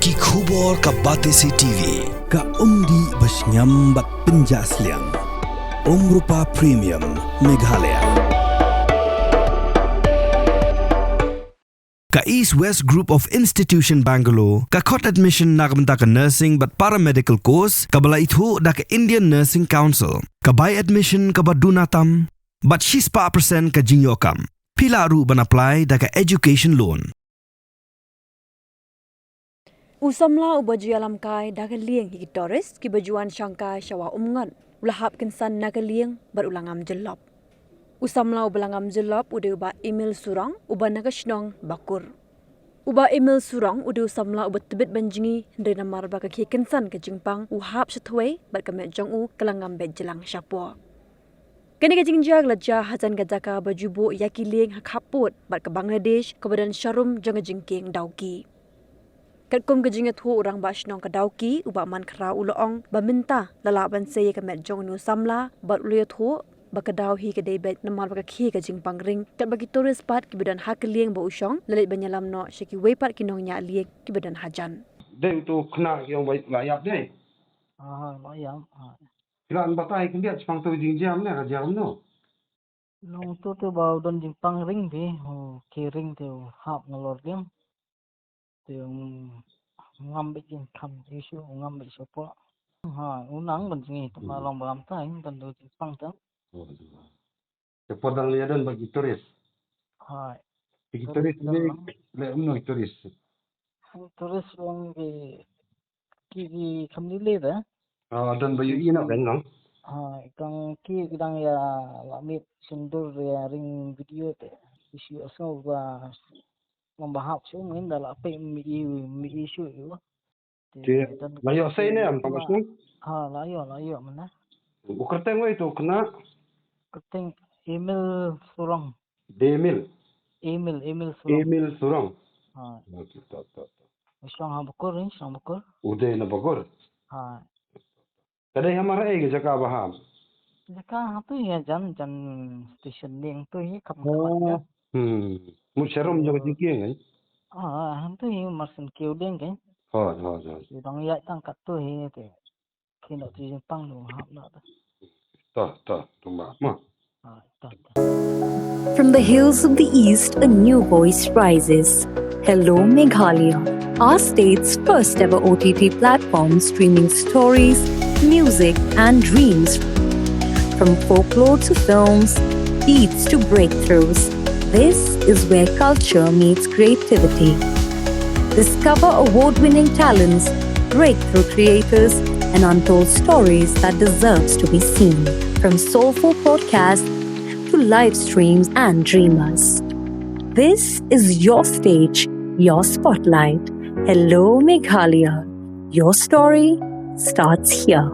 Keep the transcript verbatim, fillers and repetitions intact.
Ki khubor ka Batesi T V, ka umdih ba shngiam bad pynjah sliang. Umrupa Premium, Meghalaya. Ka East West Group of Institution Bangalore ka khot admission na ka bynta ka nursing bad paramedical course kaba la ithuh da ka Indian Nursing Council. Ka bai admission kaba duna tam bad shispah percent ka jingïoh kam. Phi lah ruh ban apply da ka education loan. U samla uba ju ïalam kai da ka lieng ïa ki tourist kiba ju wan shang kai sha Wah Umngot u la hap kynsan na ka lieng bad u la ngam jyllop. U samla uba la ngam jyllop u dei u Bah Emil Surong uba na ka shnong Bakur. U Bah Emil Surong u dei u samla uba tbit ban jngi, hynrei namar ba ka khie kynsan ka jingpang u hap sha thwei bad ka met jong u ka la ngam beit jlang shapoh. Kane ka jingjia ka la jia hajan ka jaka ba ju buh ïa ki lieng ha khappud bad ka Bangladesh kaba don sharum jong ka jingkieng Dawki. Katkum ka jingïathuh u rangbah shnong ka Dawki, u Bah Mankhraw u la ong ba mynta la lah ban sei ïa ka met jong une u samla bad u la ïathuh ba ka daw hi ka dei beit namar ba ka khie ka jingpang ring katba ki tourist pat kiba don ha ka lieng ba u shong la leit ban ïalam noh sha kiwei pat ki nongñiah lieng kiba don hajan. Dei uto u khynnah ki ong ba la ïap dei. Ah, la ïap. Ah. Ki la batai khyndiat shaphang uto u jingjia ne ka jia kumno? Nongtuh te ba u don jingpang ring te, u khie ring te u hap nalor lieng. Te u ngam beit jingkham issue, u ngam beit shapoh. Ha, u nang ban jngi te ma long ba ngam tai, ban don jingpang te. Te poi dang ïa don bad ki tourist. Hai. Ki tourist ni le umno ki tourist. Tourist long ki ki ki kham lile da. Ah, don ba ïohi noh kan nang. Ha, kang ki ki dang ïa la mit syndur ïa ring video te. Issue asngaw ba ngam ba hap shu ngin da la peit mi i mi issue ïa. Te la ïoh sei ne em tang shu. Ha, la ïoh, la ïoh mana. U kyrteng wei tu kena. Kyrteng Emil Surong. Demil. Emil, Emil Surong. Emil Surong. Ha. Okey, to, to, to. Shong ha Bakur, eh, shong Bakur. U dei na Bakur. Ha. Ka dei ha marei ka jaka ba ham. Jaka ha tu ïa jan, jan station ding tu hi kham kham ïa. Hmm. Mut sharum jong ka jingkieng, eh? Ah, ha tu hi mar shen kiew ding, eh? Hoi, hoi, hoi. Ïa dang ïa tang kat tu hi te. Kino tu jingpang lu hap na ta. Ta, ta, tumba. Ma. Ah, ta, ta. From the hills of the East, a new voice rises. Hello, Meghalaya, our state's first ever O T T platform streaming stories, music, and dreams. From folklore to films, beats to breakthroughs, this is where culture meets creativity. Discover award winning talents, breakthrough creators, and untold stories that deserves to be seen. From soulful podcasts to live streams and dreamers. This is your stage, your spotlight. Hello, Meghalaya. Your story starts here.